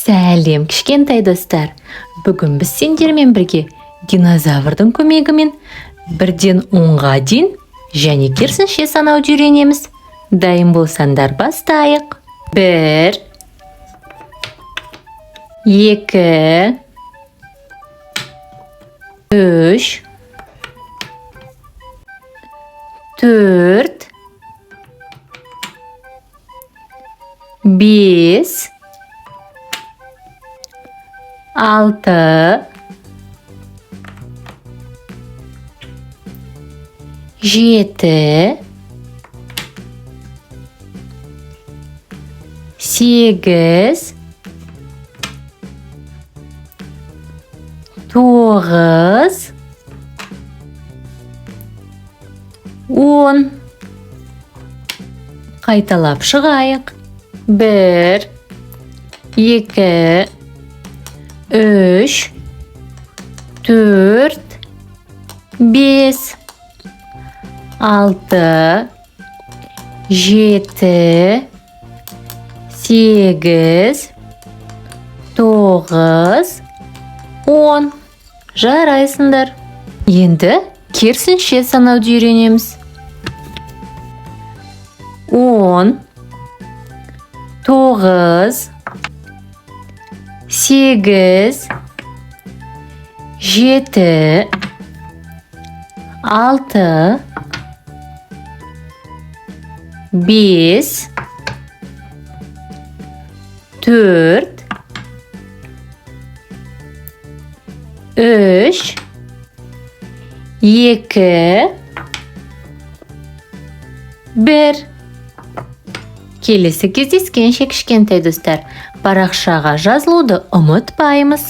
Сәлем, кішкентай достар! Бүгін біз сендермен бірге динозаврдың көмегімен 1-ден 10-ға дейін және керісінше санауды үйренеміз. Дайын болсаңдар, бастайық. 1, 2, 3, 4, 5, 6, 7, 8, 9, 10. Қайталап шығайық. 1, 2, 3, 4, 5, 6, 7, 8, 9, 10. Жарайсыңдар. Енді керісінше санауды үйренеміз. 10, 9, 8, 7, 6, 5, 4, 3, 2, 1. Келесі кездескенше, кішкентай достар! Парақшаға жазылуды ұмытпаймыз.